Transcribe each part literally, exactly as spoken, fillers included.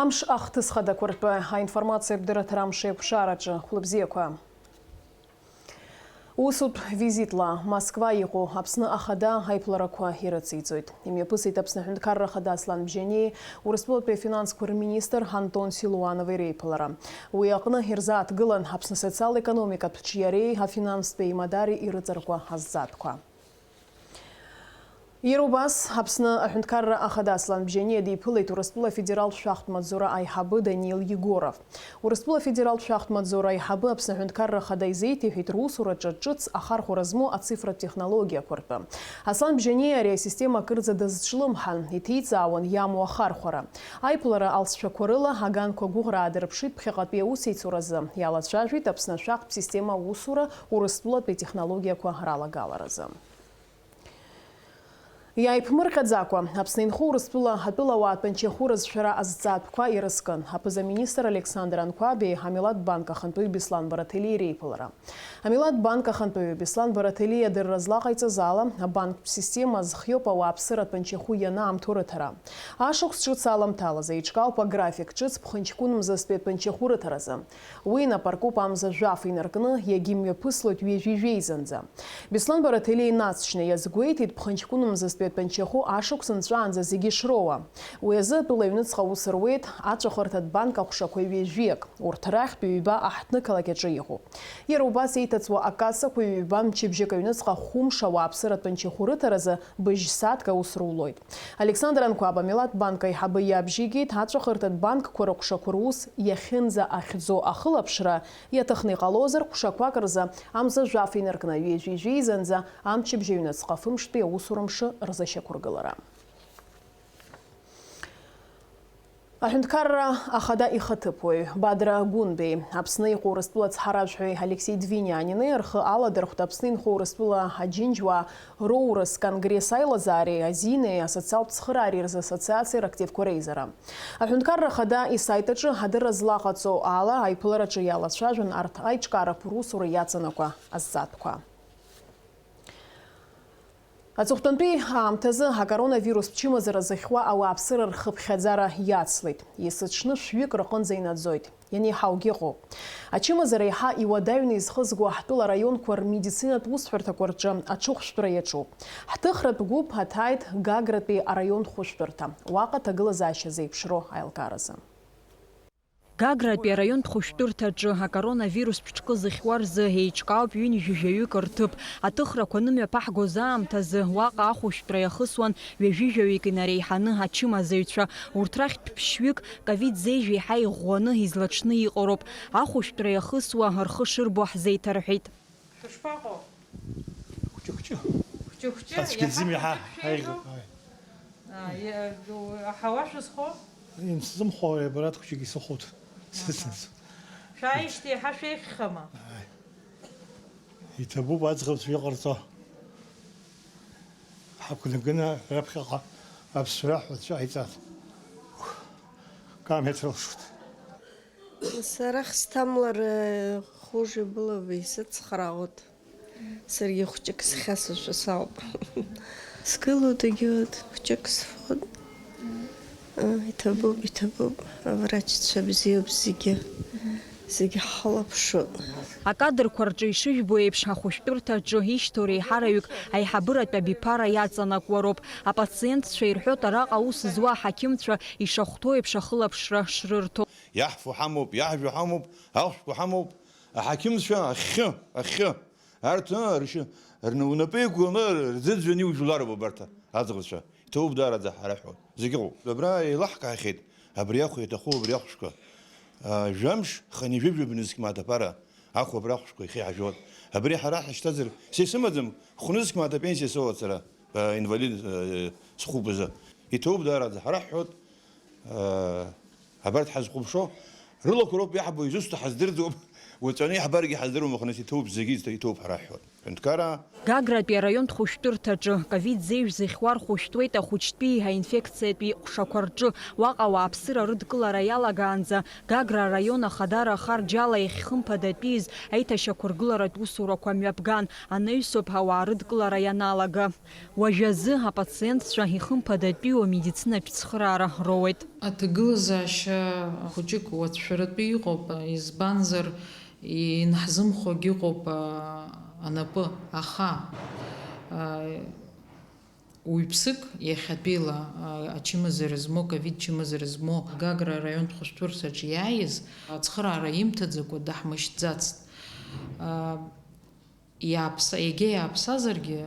Амш ахҭыс хадақәа ртәы аинформациатә дырраҭара амш еиқәшараҿы хәлыбзиақәа. Усутә визитла Москва иҟоу Аԥсны ахада аиԥыларақәа ирыциҵоит. Имҩаԥысит Аԥсны аҳәынҭқарра ахада Аслан Бжьаниеи Урыстәылатәи афинансқәа рминистр Антон Силуанови реиԥылара. Уи аҟны ирзааҭгылан Аԥсны асоциал-економикатә ҿиареи афинанстә еимадареи ирыҵаркуа азҵаатәқәа. Иара убас, Аԥсны аҳәынҭқарра ахада Аслан Бжьаниа диԥылеит Урыстәыла афедералтә шәахтә маҵзура аиҳабы Даниил Егоров. Урыстәыла афедералтә шәахтә маҵзура аиҳабы Аԥсны аҳәынҭқарра ахада изеиҭеиҳәеит русураҿы ҿыц ахархәара змоу ацифратә технологиақәа ртәы. Аслан Бжьаниа ари асистема акырӡа дазҿлымҳан, иҭеиҵаауан иамоу ахархәара. Аиԥылара алҵшәақәа рыла аганқәа гәыӷра аадырԥшит ԥхьаҟатәи аусеицуразы, иалацәажәеит Аԥсны ашәахтә система аусура Урыстәылатәи атехнологиақәа ралагаларазы. Иааиԥмырҟьаӡакәа, Аԥсны инхо Урыстәыла атәылауаа тәанчахәы рызшәара азҵаатәқәа ирызкын аԥыза-министр Александр Анқәаби Амилаҭ банк ахантәаҩы Беслан Бараҭелиеи реиԥылара. Амилаҭ банк ахантәаҩы Беслан Бараҭелиа адырра злаҟаиҵаз ала, абанктә система зхиоуп ауааԥсыра тәанчахәы ианаамҭоу рыҭара. Ашықәс ҿыц аламҭалазы еиҿкаауп аграфик ҿыц ԥхынҷкәынмзазтәи атәанчахәы рыҭаразы. Уи инапаркуп амза жәаф инаркны, иагьымҩаԥыслоит ҩажәи жәеизанӡа. Беслан Бараҭелиа инаҵшьны иазгәеиҭеит, ԥхынҷкәынмзазтәи атәанчахәы ашықәс нҵәаанӡа зегьы ишроуа. Уи азы атәыла аҩныҵҟа аус руеит аҵәахырҭатә банк аҟәшақәа ҩажәиак, урҭ рахьтә ҩба аҳҭнықалақь аҿы иҟоуп. Иара убас еиҭаҵуа акассақәа ҩба мчыбжьык аҩныҵҟа хәымш ауааԥсыра атәанчахәы рыҭаразы быжь сааҭк аус рулоит. Александр Анқәаб Амилаҭ банк аиҳабы иабжьигеит аҵәахырҭатә банкқәа рыҟәшақәа рус иахьынӡа ахьӡо ахылаԥшра, иаҭахны иҟалозар, ҟәшақәак рзы амза жәаф инаркны ҩажәи жәеизанӡа амчыбжь аҩныҵҟа фымштәи аусура мшы рзышьақәыргылара. Аҳәынҭқарра ахада ихаҭыԥуаҩ Бадра Гәынбеи, Аԥсны иҟоу Урыстәыла ацҳаражәҳәаҩ Алексеи Двинянини рхы аладырхәт Аԥсны инхо Урыстәыла аџьынџьуаа роурыс конгресс аилазаареи азинеи асоциалтә цхыраареи рзы ассоциациа рактивқәа реизара. Аҳәынҭқарра ахада исайт аҿы адырра злаҟаҵо ала, аиԥылараҿы иалацәажәон арҭ аиҿкаарақәа русура иаҵанакуа азҵаатәқәа. Аҵыхәтәантәи аамҭазы акоронавирустә чымазара зыхьуа ауааԥсыра рхыԥхьаӡара иацлеит. Есыҽны шәҩык рҟынӡа инаӡоит. Ианеиҳаугьы ыҟоуп. Ачымазара еиҳа иуадаҩны изхызго ҳтәыла араионқәа рмедицинатә усҳәарҭақәа рҿы аҽыхәшәтәра иаҿуп. Ҳҭыхратә гәыԥ аҭааит Гагратәи араионтә хәышәтәырҭа, уаҟа аҭагылазаашьа зеиԥшроу аилкааразы. Гагратәи араионтә хәышәтәырҭаҿы акоронавирус ԥшкы зыхьуа рзы еиҿкаауп ҩынҩажәаҩык рҭыԥ. Аҭыхрақәа анымҩаԥаҳгоз аамҭазы уаҟа ахәышәтәра иахысуан ҩажәижәаҩык инареиҳаны ачымазаҩцәа. Урҭ рахьтә ԥшьҩык ковид зежә еиҳа иӷәӷәаны излаҽны иҟоу роуп. Ахәышәтәра иахысуа рхы шырбо ҳзеиҭарҳәеит. Шәышԥаҟоу? Хәҷы-хәҷы. Хәҷы-хәҷы, аӡәӡәым иаҳа иаҳа хәҷы-хәҷы ҳаиӷьуп. Шәеиӷьу? Ааи. Ааи, э, ду-, аҳауа шәызхоу? Имсзымхо, абарҭ хәҷык исыхәоит. Аҳа. Сыцынҵ. Шәааижьҭеи иаҳа шәеиӷьхама? Ааи. Иҭабуп аӡӷабцәа иҟарҵо. Ҳақәнаганы раԥхьаҟа аԥсра ҳәа цәаиҵас. Камеҭра лшут. Сара хсҭамлар, э, хуже было бы, исыцхраауеит. Саргьы хәҷык схьасашәа сауп. Сгылоит, егьиуеит, хәҷык сфоит. Э, иҭабуп, иҭабуп, аврачцәа бзиоуп зегьы. Зегьы ҳхылаԥшуеит. Акадрқәа рҿы ишыжәбо еиԥш, ахәышәтәырҭаҿы ишьҭоу реиҳараҩык аиҳабыратә абиԥара иаҵанакуа роуп. Апациентцәа ирҳәоит, араҟа аус зуа аҳақьымцәа ишахәҭоу еиԥш ахылаԥшра шрырҭо. Иаҳфо ҳамоуп, иаҳжәо ҳамоуп, ахәшәқәа ҳамоуп, аҳақьымцәа ахьхьы, ахьхьы. Арҭ, ыы, ршьы-, рна-, унапы иқәгыланы рӡыӡәӡәаны иужәлароуп абарҭ аӡӷабцәа. Иҭабуп даараӡа ҳара ҳәа. Зегь ыҟоуп. Абра еилаҳкаахьеит, абри ахә иаҭаху, абри ахәшәқәа. А, жәамш, хынҩажәи жәаба нызқь мааҭ аԥара ахә абра ахәшәқәа ихьы иҳажәуан. Абри ҳара ҳашьҭазар, са исымаӡам, хә-нызқь мааҭ апенсиа соуеит сара, а, инвалид, а, схәылԥазы. Иҭабуп даараӡа, ҳара ҳҳәоит, а, абарҭ ҳазхәаԥшуа рылақәа роуп иаҳбо, изусҭа ҳаздырӡом, уаҵәаны иаҳбаргьы ҳаздыруам, аха нас иҭоуп, зегьы изҭо-, иҭоуп ҳара ҳҳәоит. Ҳәынҭқараа. Гагратәи араионтә хәышәтәырҭаҿы ковид зеижә зыхьуа рхәышәтәуеит ахәыҷтәи аинфекциатәи ҟәшақәа рҿы. Уаҟа ауааԥсыра рыдкылара иалагаанӡа Гагра араион Ахадара Ахарџьала иахьхымԥадатәиз аиҭашьақәыргыларатә усурақәа мҩаԥган, анаҩсоуп ауаа рыдкылара ианалага. Уажәазы апациентцәа ихымԥадатәиу амедицинатә цхыраара роуеит. Аҭагылазаашьа хәыҷык уацәшәаратәы иҟоуп, избанзар, инаҳзымхогь ыҟоуп анапы, аха уаҩԥсык иахьатәиала ачымазара змоу, ковид чымазара змоу Гагра араионтә хәышәтәырҭаҿ иааиз ацхыраара имҭаӡакәа даҳмышьҭӡацт. Иааԥса-, егьа иааԥсазаргьы,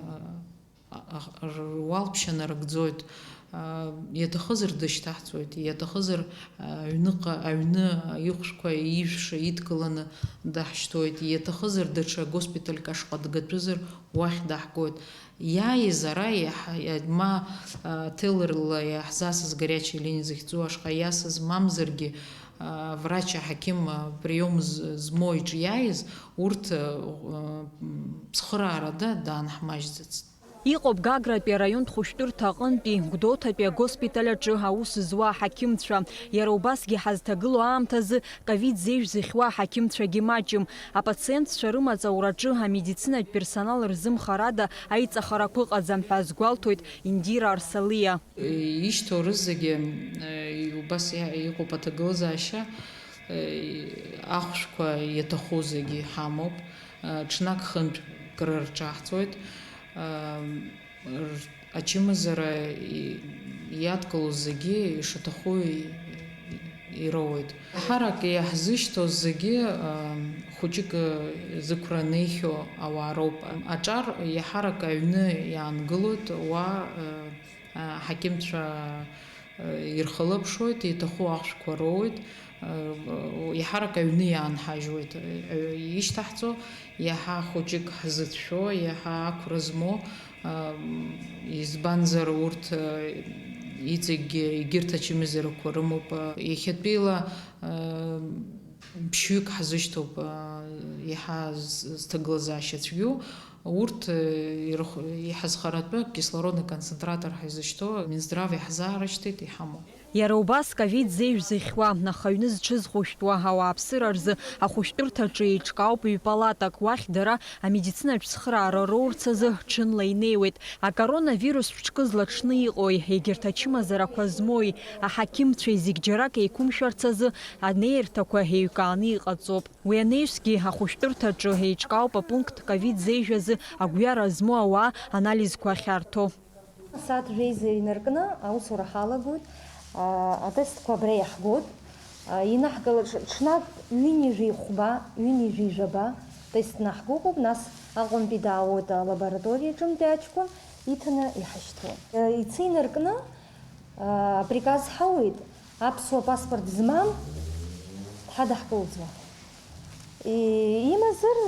а, а, руалԥшьа нарыгӡоит, а, иаҭахызар дышьҭаҳҵоит, иаҭахызар, а, аҩныҟа, аҩны ихәшәқәа, ижәша идкыланы даҳшьҭуеит, иаҭахызар даҽа госпитальк ашҟа дгатәызар, уахь даҳгоит. Иааиз ара иаҳ-, иа-, ма, а, ҭелерла иаҳзасыз горячая линия захьӡу ашҟа иасыз, мамзаргьы, а, врач аҳақьым, а, приом з-, змоу иҿы иааиз, урҭ, а, м, цхыраарада даанҳмажьӡацт. Иҟоуп Гагратәи араионтә хәышәтәырҭа аҟынтәи Гәдоуҭатәи агоспиталь аҿы аус зуа аҳақьымцәа. Иара убасгьы ҳазҭагылоу аамҭазы ковид зеижә зыхьуа аҳақьымцәагьы маҷым. Апациентцәа рымаҵ аураҿы амедицинатә персонал рзымхарада аиҵахарақәа ыҟаӡам ҳәа азгәалҭоит Индира Арсалиа. Ишьҭоу рызегьы, э, убас иа-, иҟоуп аҭагылазаашьа, э, ахәшәқәа иаҭаху зегьы иҳамоуп, э, ҽнак-хынтә крырҿаҳҵоит, э, р-, ачымазара и-, иадкылоу зегьы ишаҭаху и-, ироуеит. Ҳарак иаҳзышьҭоу зегьы, э, хәыҷык, э, зықәра неихьоу ауаа роуп. Аҿар иаҳарак аҩны иаангылоит, уа, э, Аҳақьымцәа ирхылаԥшуеит, иаҭаху ахәшәқәа роуеит, еиҳарак аҩны иаанҳажьуеит. Ишьҭаҳҵо иаҳа хәыҷык ҳзыцәшәо, иаҳа ақәра змоу, избанзар урҭ иҵегьгьы егьырҭ ачымазарақәа рымоуп. Иахьатәиала ԥшьҩык ҳзышьҭоуп, иаҳа зҭагылазаашьа цәгьоу. Урҭ, э, ирх-, иҳазхаратәы акислородный концентратор ҳаизышьҭоу Минздрав иаҳзаарышьҭит, иҳамоуп. Иара убас ковид зеижә зыхьуа, аха аҩны зҽызхәышәтәуа ауааԥсыра рзы ахәышәтәырҭаҿы еиҿкаауп ҩ-палатак, уахь дара амедицинатә цхыраара роурц азы ҽынла инеиуеит. Акоронавирус шәҿкы злаҽны иҟои, егьырҭ ачымазарақәа змои, аҳақьымцәеи зегь џьарак еиқәымшәарц азы анеирҭақәа еиҩкааны иҟаҵоуп. Уи анаҩсгьы ахәышәтәырҭаҿы еиҿкаауп апункт ковид зеижә азы агәҩара змоу ауаа анализқәа ахьарҭо. Асааҭ жәеиза инаркны аусура ҳалагоит. Атестқәа абра иаҳгоит. Инаҳгалаша ҽнак ҩынҩажәи хәба, ҩынҩажәи жәаба тест наҳгәыӷуп, нас Аҟәантәи даауеит алабораториаҿынтәи аҷкәын, иҭаны иҳашьҭуеит. Ицы инаркны априказ ҳауеит. Аԥсуа паспорт змам дҳадаҳкылӡом. Имазар,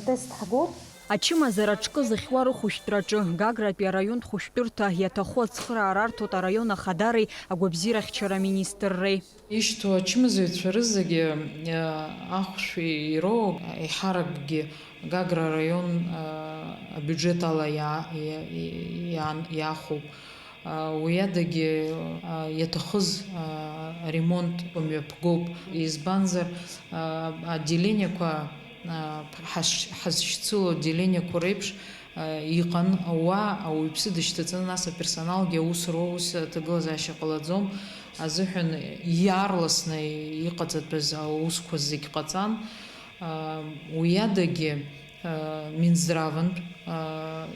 тест ҳгоит. Ачымазара аҿкы зыхьуа рыхәышәтәраҿы Гагратәи араионтә хәышәтәырҭа иаҭаху ацхыраара арҭоит араион ахадареи агәабзиарахьчара аминистрреи. Ишьҭоу ачымазаҩцәа рызегьы ахәшә ироуа, еиҳаракгьы Гагра араион абиуџьет ала иа-, иа-, иа-, иаан-, иаахәоуп. Уи адагьы иаҭахыз аремонт мҩаԥгоуп, избанзар, аотделениақәа, ҳаш-, ҳазшьцылоу отделениақәа реиԥш иҟан, уа ауаҩԥсы дышьҭаҵаны, нас аперсоналгьы аус руа, ус аҭагылазаашьа ҟалаӡом азыҳәан иаарласны иҟаҵатәыз аусқәа зегь ҟаҵан. Уи адагьы, Минздравынтә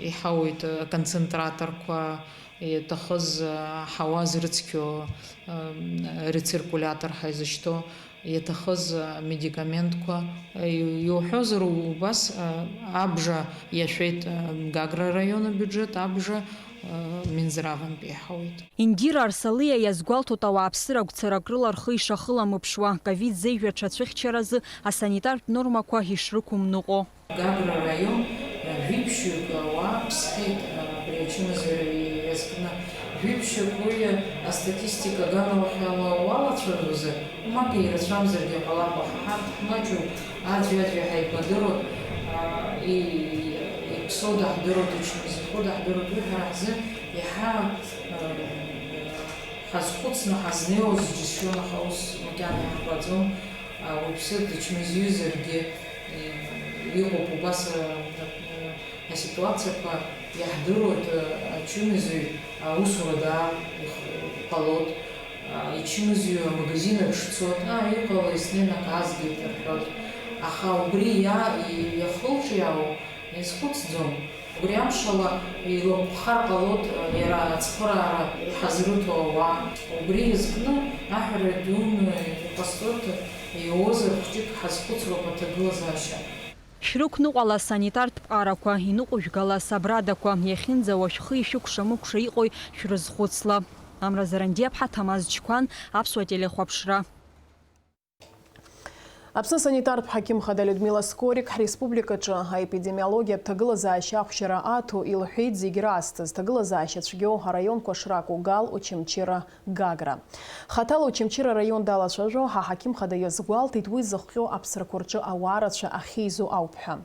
иҳауеит аконцентраторқәа, иаҭахыз аҳауа зрыцқьо рециркулиатор ҳәа изышьҭоу, иаҭахыз амедикаментқәа, иуҳәозар, убас абжа иашәеит Гагра араион абиуџьет, абжа Минздравынтә иҳауеит. Индира Арсалиа иазгәалҭоит ауааԥсыра агәцарак рыла рхы ишахыламԥшуа, ковид зеижә аҽацәыхьчаразы асанитартә нормақәа ишрықәымныҟәо. Гагра араион жәиԥшьҩык ауаа ԥсхьеит абри ачымазара иазкны. Жәиԥшьҩык уи астатистика аганахьала уалацәажәозар, мап ирацәамзаргьы ҟалап, аха ҳарҭ ҳмаҷуп, аӡәи-аӡәи ҳаибадыруа, и-, Ԥсоу даҳдыруеит, ачымазаҩ даҳдыруеит, уи ҳара ҳзы иаҳа, э, ҳазхәыцны ҳазнеиуаз џьысшьон, аха ус макьана иаҳбаӡом. А, уаҩԥсы дычмазаҩызаргьы, э, иҟоуп убас, э, э, аситуациақәа, иаҳдыруеит, э, ачымазаҩ аусура даар их-, ҟалоит, а, ичымазаҩ амагазин аҿы дцоит, а, иҟалеи, снеины акы азгеит рҳәоит. Аха убри иа-, иахылҿиаау иазхәыцӡом. Убри амшала, илакәхар ҟалоит, иара ацхыраара ҳазрыҭо ауаа. Убри иазкны аҳәара дуны иҟасҵоит, иуоузар хәҷык ҳазхәыцроуп аҭагылазаашьа. Шәрықәныҟәала асанитартә ԥҟарақәа, иныҟәыжәгала асабрадақәа, иахьынӡауа шәхы ишәыкәша-мыкәша иҟои шәрызхәыцла. Амра Зарандиаԥҳа, Ҭамаз Чқәан, Аԥсуа телехәаԥшра. Аԥсны асанитартә ҳақьым хада Людмила Скорик ҳреспубликаҿы аепидемиологиатә ҭагылазаашьа ахәшьара аҭо илҳәеит зегь раасҭа зҭагылазаашьа цәгьоу араионқәа шракәу Гал, Очамчыра, Гагра. Хаҭала Очамчыра араион далацәажәо ҳа ҳақьым хада иазгәалҭеит уи зыхҟьо аԥсрақәа рҿы ауаа рацәа ахьеизо ауп ҳәа.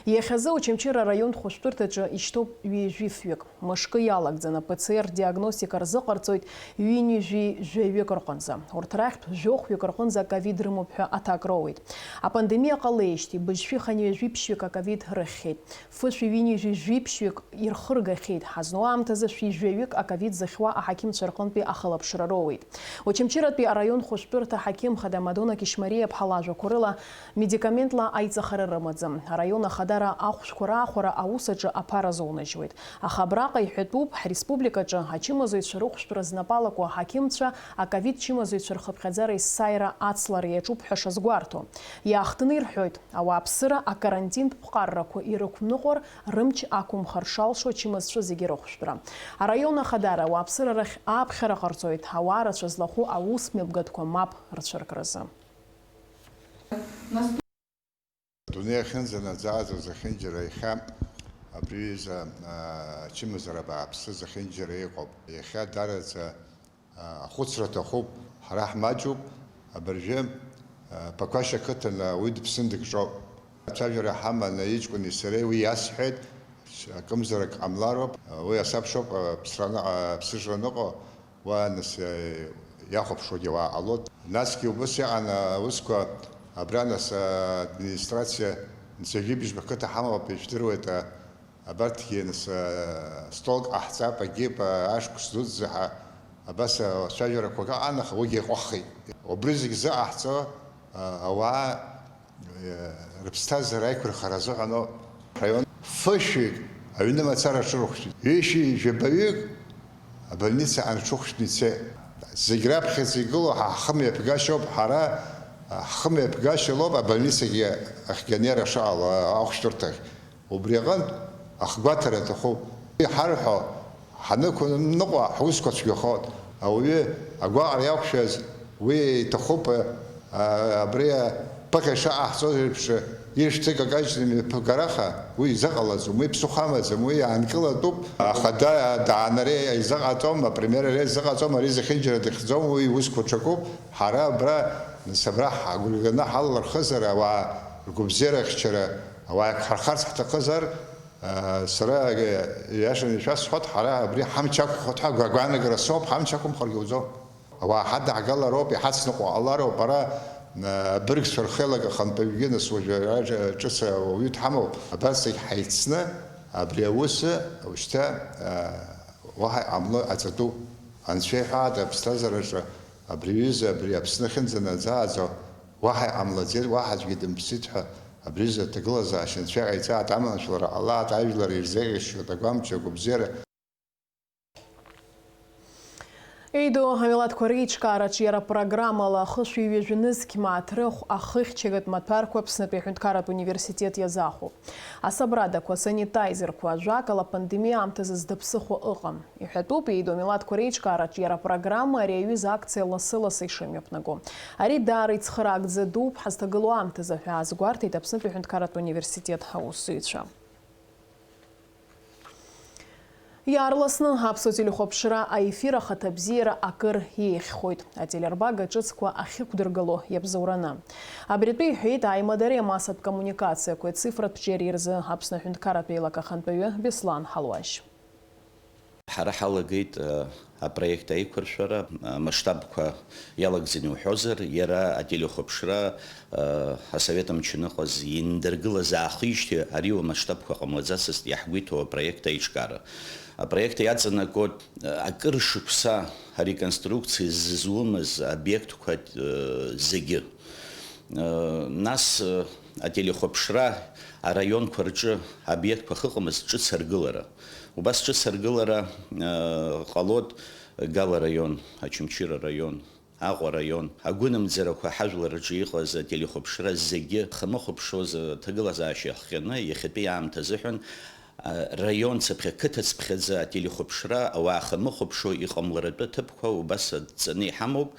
Иахьазы Очамчыра араион хәышәтәырҭаҿы ишьҭоуп ҩажәи фҩык. Мышкы иалагӡаны П Ц Р диагностика рзыҟарҵоит ҩынҩажәи жәаҩык рҟынӡа. Урҭ рахьтә жәохәҩык рҟынӡа аковид рымоуп ҳәа аҭак роуеит. Апандемиа ҟалеижьҭеи быжьшәи хынҩажәи ԥшьҩык аковид рыхьхьеит. Фышәи ҩынҩажәи жәаҩи ԥшьҩык ирхыргахьеит. Ҳазну аамҭазы шәи жәаҩык аковид зыхьуа аҳақьымцәа рҟынтәи ахылаԥшра роуеит. Очамчыратәи араион хәышәтәырҭа ҳақьым хада Мадона Кишмариа-ԥҳа лажәақәа рыла, медикаментла аиҵахара рымаӡам. Араион ахадара ахәшәқәа раахәара аус аҿы аԥара зоунажьуеит. Аха абраҟа иҳәатәуп, ҳреспубликаҿы ачымазаҩцәа рыхәшәтәра знапалақәоу аҳақьымцәа аковид чымазаҩцәа рхыԥхьаӡара есааира ацлара иаҿуп ҳәа шазгәарҭо. Иаахтны ирҳәоит, ауааԥсыра акарантинтә ԥҟаррақәа ирықәныҟәар, рымч ақәымхар шалшо ачымазцәа зегьы рыхәшәтәра. Араион ахадара ауааԥсыра рахь ааԥхьара ҟарҵоит, ауаа рацәа злахәу аус мҩаԥгатәқәа мап рцәыркразы. Адунеи ахьынӡанаӡааӡо зехьынџьара иахьа абри аҩыза, аа, ачымазара бааԥсы зехьынџьара иҟоуп. Иахьа дараӡа, аа, ахәыцра аҭахуп. Ҳара ҳмаҷуп, абыржәы, аа, Ԥақәашь ақыҭан уаҩы дыԥсын дыкҿоуп. Ацәажәара ҳаман иҷкәыни сареи, уи иасҳәеит, акымзарак ҟамлароуп, уи асабшоуп, аԥсра аныҟа-, аԥсыжра аныҟоу. Уа, нас, э, иахәаԥшуагьы ауаа ҟалоит. Насгьы убыс иҟан аусқәа, абра, нас, администрациа, нцәажәи бжьба қыҭа ҳамоуп, ижәдыруеит, а, абарҭгьы, нас, а, столк ҟаҳҵап, агьип, а, ашықәс дуӡӡа ҳа, абас, а, ацәажәарақәак ыҟан, аха уигьы иҟәаххеит. Убри зегь зыҟаҳҵо, а, ауаа рыԥсҭазаара аиқәырхара азыҳәаноуп. Раион фышәҩык аҩны мацара аҽырхәшәит. Ҩышәи жәабаҩык абольница анҽыхәшәтәны ицеит. Зегь раԥхьаӡа игылоу ҳа ҳхымҩаԥгашьоуп, ҳара ҳхымҩаԥгашьа лоуп абольницагьы ахьганеира шыҟало ахәшәтәырҭахь. Убри аҟынтә ахгәаҭара аҭахуп. Иҳарҳәо ҳанықәныҟәа, ҳусқәа цәгьахоит. Ауаҩы агәаҟра иақәшәаз уи иҭахуп, а, абри аԥыхьа шаҟаҳҵоз еиԥш, ишәҭы какажьны имҩаԥгараха, уи изыҟалаӡом, уи ԥсыхәа амаӡам, уи иаанкылатәуп. Ахада даанара изыҟаҵом, апремиер изыҟаҵом, ари зехьынџьара дыхьӡом, уи иусқәа ҽакуп. Ҳара абра, нас абра ҳгәырганы ҳалалырхызар, ауаа ргәабзиара ахьчара, ауаа иақәҳархарц ҳҭахызар, Сара иашаны ишәасҳәоит, ҳара абри ҳамч ақәхоит ҳәа агәаанагара соуп, ҳамч ақәымхаргьы уӡом. Ауаа ҳаднаҳгалароуп, иҳацныҟәо ҟалароуп, ара, а, абыргцәа рхеилак ахантәаҩгьы, нас уажәы ара ҿыц ауаҩы дҳамоуп. Абас зегь ҳаицны, абри аус, ушьҭа, а, уаҳа иҟамло аҵатәуп. Анцәа иҳәаада аԥсҭазаараҿы абри аҩыза, абри Аԥсны ахьынӡанаӡааӡо, уаҳа иҟамлаӡеит, уаҳа аӡәгьы дымԥсит ҳәа, абри аҩыза аҭагылазаашьа анцәа иҟаиҵааит, аманшәалара ҟалааит, ажәлар ирзеиӷьасшьоит агәамч, агәабзиара. Еидоу амилаҭқәа реиҿкаараҿ иара программала ахышәи ҩажәи нызқь мааҭ рыхә ахыхьчагатә маҭәарқәа Аԥснытәи аҳәынҭқарратә университет иазахәоуп. Асабрадақәа, санитайзерқәа, ажәакала, апандемиа аамҭазы зда ԥсыхәа ыҟам. Иҳәатәуп, еидоу амилаҭқәа реиҿкаараҿ иара апрограмма ари аҩыза акциа лассы-лассы ишымҩаԥнаго. Ари даара ицхыраагӡа дууп ҳазҭагылоу аамҭазы ҳәа аазгәарҭеит Аԥснытәи аҳәынҭқарратә университет аусзуҩцәа. Иаарласны аԥсуа телехәаԥшра аефир ахаҭабзиара акыр иеиӷьхоит, ателербага ҿыцқәа ахьықәдыргыло иабзоураны. Абри атәы иҳәеит аимадареи амассатә коммуникациақәеи ацифратә ҿиареи рзы Аԥсны аҳәынҭқарратә еилак ахантәаҩы Беслан Ҳалуашь. Ҳара ҳалагеит, э, апроект аиқәыршәара, амасштабқәа иалагӡаны иуҳәозар, иара ателехәаԥшра, э, асовет амчы аныҟаз индыргылаз аахижьҭеи ари амасштабқәа ҟамлаӡацызт иаҳгәеиҭо апроект аиҿкаара. Апроект иаҵанакуеит, э, акыр шықәса ареконструкциа зызуымыз обиектқәа, э, зегьы. Э, нас, э, ателехәаԥшра араионқәа рҿы обиектқәа ахьыҟамыз ҿыц аргылара. Убас ҿыц аргылара, э, ҟалоит Гала араион, Очамчыра араион, Аҟәа араион. Агәынамӡарақәа ҳажәлар рҿы иҟаз ателехәаԥшра зегьы хамыхәаԥшуаз аҭагылазаашьа иахҟьаны иахьатәи аамҭа азыҳәан, а, раион цыԥхьа, қыҭа цыԥхьаӡа ателехәаԥшра ауаа хамыхәаԥшуа иҟамларатәы аҭыԥқәа убас адҵаны иҳамоуп.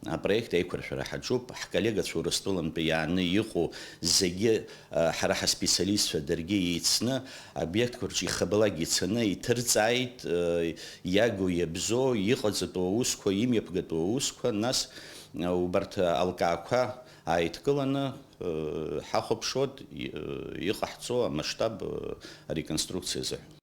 Апроект аиқәыршәара ҳаҿуп. Ҳколлегацәа Урыстәылантәи иааны иҟоу зегьы, а, ҳара ҳаспециалистцәа даргьы еицны, обиектқәа рҿы ихабалак ицаны иҭырҵааит, а, иагу иабзоу, иҟаҵатәу аусқәа, имҩаԥгатәу аусқәа, нас, а, убарҭ алкаақәа ааидкыланы, а, ҳахәаԥшуеит, и-, а, иҟаҳҵо амасштаб, а, ареконструкциа азыҳәан.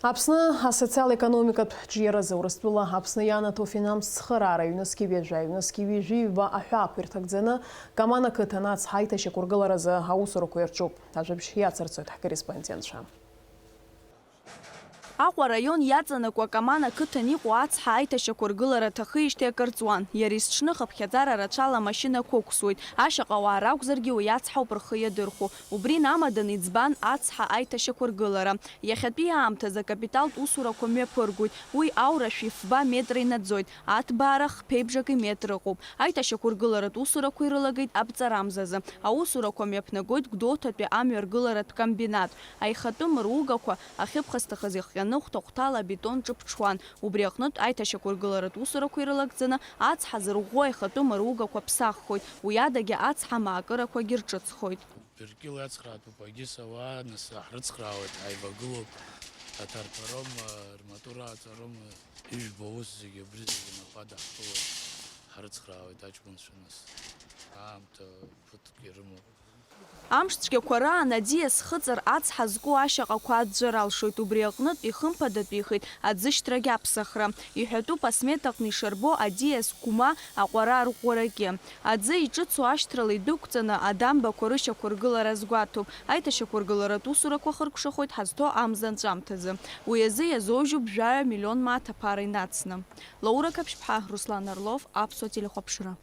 Аԥсны асоциал-економикатә ҿиаразы Урыстәыла Аԥсны ианаҭо финанстә цхыраара ҩнызқьи ҩажәа, ҩнызқьи ҩажәи ҩба аҳәаақәа ирҭагӡаны Каман ақыҭан ацҳа аиҭашьақәыргыларазы аусурақәа ирҿуп. Ажәабжь иацырҵоит ҳкорреспондентцәа. Аҟәа араион иаҵанакуа Каман ақыҭан иҟоу ацҳа аиҭашьақәа ргылара аҭахижьҭеи акыр ҵуан. Иара есҽны хыԥхьаӡара рацәала амашьынақәа ықәсуеит. Ашьаҟа ауаа ракәзаргьы уи ацҳауп рхы иадырхәо. Убри инамадан иӡбан ацҳа аиҭашьақәа ргылара. Иахьатәи аамҭазы акапиталтә усурақәа мҩаԥыргоит. Уи аура шәи фба метра инаӡоит, аҭбаара хԥеибжак иметр ыҟоуп. Аиҭашьақәыргыларатә усурақәа ирылагеит аԥҵарамзазы. Аусурақәа мҩаԥнагоит Гәдоуҭатәи амҩа ргыларатә комбинат. Аихатәы мыругақәа ахьыԥхасҭахаз ихҟьаны хәҭа-хәҭала абетон ҿыԥҽуан. Убри аҟнытә аиҭашьақәыргыларатә усурақәа ирылагӡаны ацҳа зырӷәӷәо аихатәы мыругақәа ԥсаххоит, уи адагьы ацҳа маакырақәагьы рҿыцхоит. Быркьыл иацхраатәуп, егьыс ауаа нас ҳрыцхраауеит, ҳаивагылоуп, аҭарԥароума, рматур ааҵароума, ижәбо аус зегьы, убри зегьы напы адаҳкылоит, ҳрыцхраауеит аҷкәынцәа нас. Аамҭа ԥыҭк ирымоуп. Амш цәгьақәа раан аӡиас хыҵыр ацҳа зку ашьаҟақәа аӡәӡәара алшоит, убри аҟнытә ихымԥадатәихит аӡышьҭрагь аԥсахра. Иҳәатәуп асмета аҟны ишарбо аӡиас гәма аҟәара арӷәӷәарагьы. Аӡы иҿыцу ашьҭрала идәықәҵаны, адамбақәа рышьақәыргылара азгәаҭоуп. Аиҭашьақәыргыларатә усурақәа хыркәшахоит ҳазҭо амза анҵәамҭазы. Уи азы иазоужьуп жәаҩа миллион мааҭ аԥара инацны. Лаура Қаԥшьԥҳа, Руслан Орлов, Аԥсуа телехәаԥшра.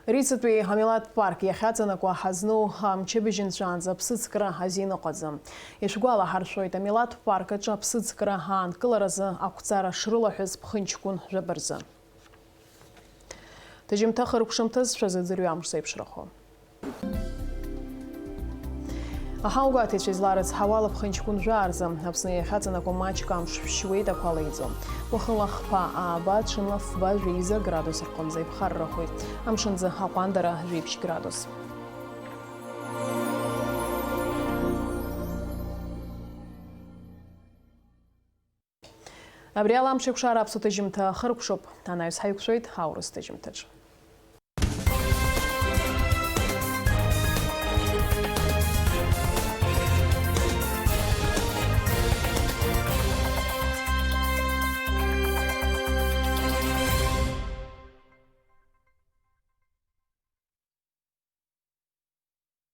Рицатәи амилаҭтә парк иахьаҵанакуа ҳазну амчыбжь нҵәаанӡа аԥсыӡкра азин ыҟаӡам. Ишәгәалаҳаршәоит, амилаҭтә парк аҿы аԥсыӡкра аанкыларазы ақәҵара шрылаҳәаз ԥхынҷкәын жәаба рзы. Ҭыжьымҭа хыркәшамҭаз шәазыӡырҩ амш зеиԥшрахо. Аҳаугәаҭаҩцәа изларыцҳауа, лаԥхынҷкәын жәаа рзы Аԥсны иахьаҵанакуа маҷк амш шәшьуеит, ақәа леиӡом. Уахынла хԥа ааба, ҽынла фба жәеиза градус рҟынӡа иԥхаррахоит. Амшынӡы аҟәандара жәеиԥшь градус. Абри ала амш еиқәшара аԥсуа ҭыжьымҭа хыркәшоуп. Анаҩс ҳаиқәшәоит аурыс ҭыжьымҭаҿ.